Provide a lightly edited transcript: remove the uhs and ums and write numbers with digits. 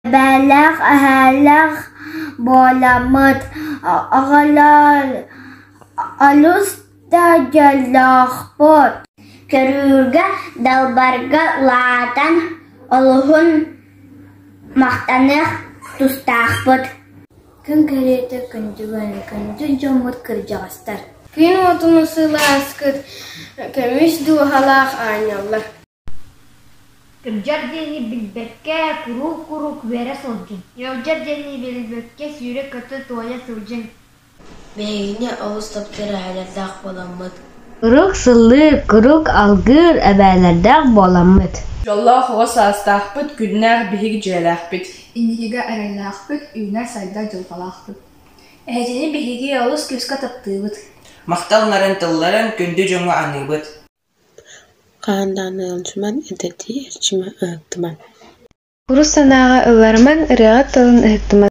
Эбээлээх эһээлээх буоламмыт, оҕолор олус да дьоллоохпут Көрүүгэ, далбарга улаатан олуһун махтаныах тустаахпыт Күн кэриэтэ күндүгүн, күндү дьоммут кырдьаҕастар Күн уотун сылааскыт, көмүс дууһалаах аанньаллар Кырдьар диэни билбэккэ куруук-куруук үөрэ сылдьыҥ, ыалдьар диэни билбэккэ сүүрэ-көтө туойа сылдьыҥ Биһигини олус таптыыр эһэлэрдээх буоламмыт Куруук сыллыыр, куруук алгыыр эбээлэрдээх буоламмыт Дьоллоох оҕо саастаахпыт, күннээх биһиги дьиэлээхпит Инникигэ эрэллээхпит, үүнэр-сайдар дьылҕалаахпыт Эһэтини биһиги олус күүскэ таптыыбыт Махтал нарын тылларын күндү дьоҥҥо аныыбыт Хаһан даҕаны ыалдьымаҥ, эдэрдии эрчими ыһыктымаҥ Курус санааҕа ылларымаҥ, ырыаҕыт тылын ыһыктымаҥ.